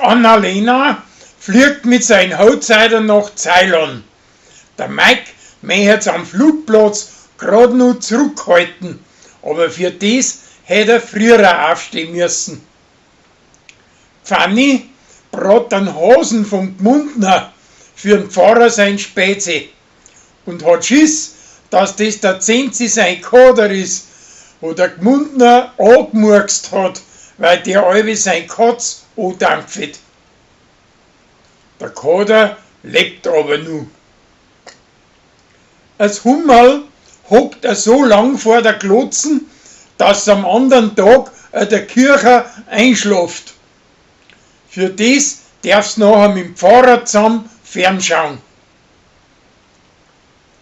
Annalena fliegt mit seinen Hochzeiter nach Ceylon. Der Mike möcht's am Flugplatz grad noch zurückhalten, aber für das hätt er früher aufstehen müssen. Fanny brat einen Hasen vom Gmundner für'n Pfarrer sein Spezi und hat Schiss, dass das der Zenzi sein Kader is, wo der Gmundner angemurkst hat, weil der allweil sein Katz andampft. Der Kader lebt aber nu. As Hummerl hockt er so lang vor der Glotzen, dass am andern Tag der Kircher einschlaft. Für das darf's nachher mit dem Pfarrer zusammen fernschauen.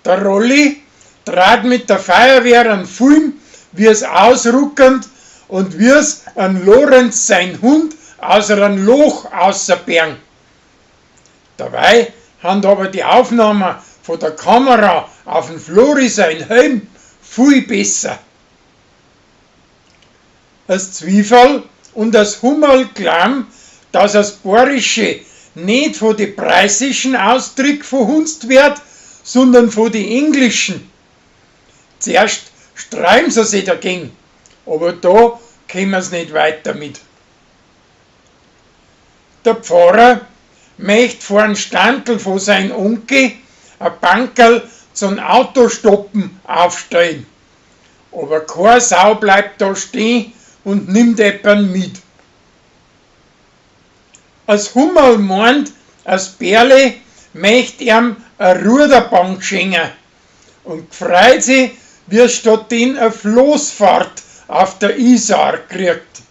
Der Rolli trat mit der Feuerwehr einen Film, wie es ausrückend und wie es an Lorenz sein Hund aus einem Loch ausserbergen. Dabei han aber die Aufnahmen von der Kamera auf den Flori sein Helm viel besser. Das Zwiefel und das Hummerl glauben, dass das Bayerische nicht von den preußischen Ausdrücken verhunzt wird, sondern von den englischen. Zuerst streiben sie sich dagegen, aber da kommen sie nicht weiter mit. Der Pfarrer möchte vor dem Standl von seinem Onkel ein Bankerl zum Autostoppen aufstellen. Aber keine Sau bleibt da stehen und nimmt jemanden mit. Als Hummerl meint, als Bärle möcht ihm eine Ruderbank schenken und freut sich, wie statt den eine Floßfahrt auf der Isar kriegt.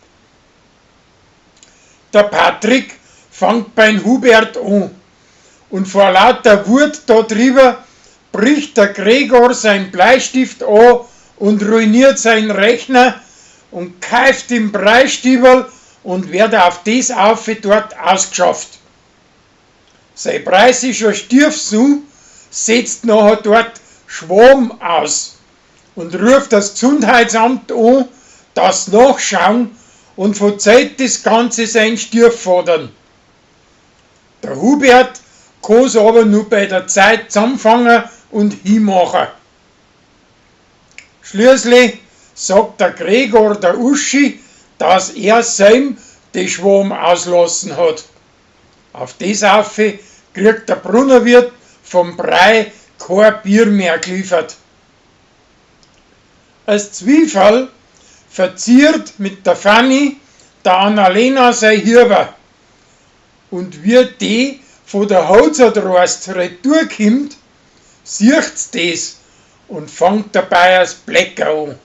Der Patrick fängt beim Hubert an und vor lauter Wut da drüber bricht der Gregor sein Bleistift an und ruiniert seinen Rechner und keift im Breistiefel und wird auf das auf dort ausgeschafft. Sein preußischer Stiefsohn setzt nachher dort Schwamm aus und ruft das Gesundheitsamt an, dass nachschauen und verzeiht das Ganze sein Stiefvater. Der Hubert kann's aber nur bei der Zeit zusammenfangen und hinmachen. Schließlich sagt der Gregor der Uschi, dass er seim die Schwamm auslassen hat. Auf das auf kriegt der Brunnerwirt vom Brei kein Bier mehr geliefert. Als Zwiefall verziert mit der Fanny der Annalena sein Hirber. Und wie die von der Holzertrost retour kommt, sieht's das und fängt dabei als Blecker an.